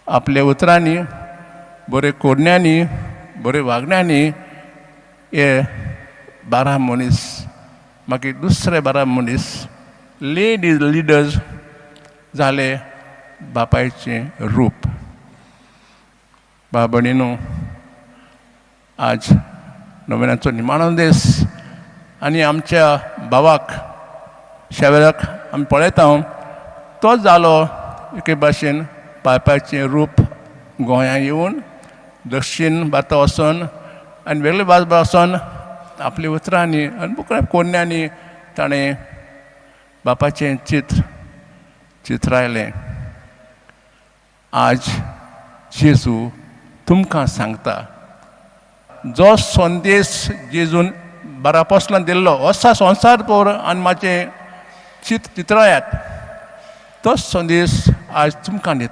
आपल्या उतरांनी, बरे कोरण्यांनी, बरे वागण्यांनी हे 12 मनीस, मागीर दुसरे 12 मनीस लेडीज लिडर्स जाले बापायचें रूप. भाव भयणीनो, आज नोवेनाचो निमाणो दीस आनी आमच्या भावाक शेवराक आमी पळयता. तो जालो एके भाशेन बापायचें रूप. गोंया येवन, दक्षीण भारता वचोन आनी वेगळे बाजू वचोन आपल्या उतरांनी आनी कोरण्यांनी ताणें बापाचें चित्र चित्रायलें. आज जेजू तुमकां सांगता, जो संदेश जेजून 12 आपोस्लान दिल्लो, "वचा संवसार पोर आनी म्हाजें चित्र चित्रायात", तोच संदेश आज तुमकां दिता.